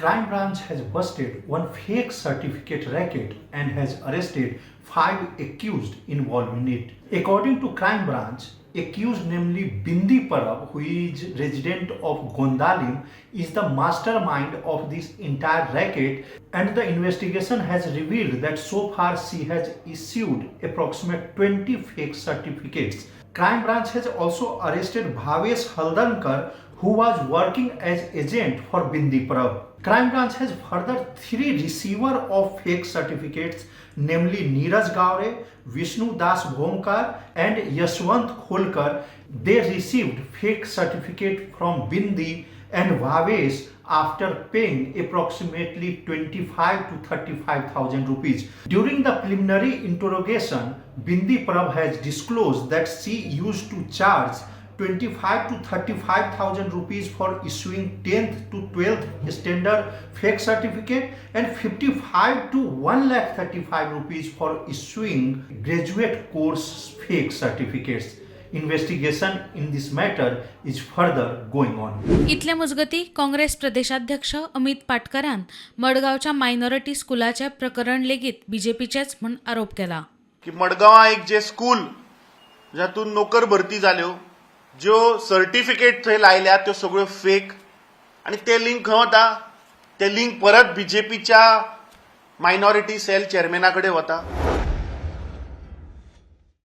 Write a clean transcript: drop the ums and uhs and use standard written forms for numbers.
Crime Branch has busted one fake certificate racket and has arrested five accused involved in it. According to Crime Branch, accused namely Bindi Parab, who is resident of Gondolin, is the mastermind of this entire racket, and the investigation has revealed that so far she has issued approximate 20 fake certificates. Crime Branch has also arrested Bhavesh Haldankar, who was working as agent for Bindi Parab. Crime Branch has further three receiver of fake certificates, namely Neeraj Gawre, Vishnu Das Bhomkar and Yashwant Kholkar. They received fake certificate from Bindi and Bhavesh after paying approximately 25 to 35,000 rupees. During the preliminary interrogation, Bindi Parab has disclosed that she used to charge 25 to 35,000 rupees for issuing 10th to 12th standard fake certificate and 55 to 1 lakh 35 rupees for issuing graduate course fake certificates. Investigation in this matter is further going on. इतले मजगती, काँग्रेस प्रदेशाध्यक्ष अमित पाटकरान मडगांवच्या minority स्कुलाचे प्रकरण लेगीत बीजेपीचेच म्हूण आरोप केला. की मडगांवां एक जे स्कूल जातून नोकर भरती जाल्यो, ज्यो सर्टिफिकेट थंय लायल्या त्यो सगळ्यो फेक आनी ते लिंक खंय वता? ते लिंक परत बीजेपीच्या मायनॉरिटी सेल चेअरमॅना कडेन वता.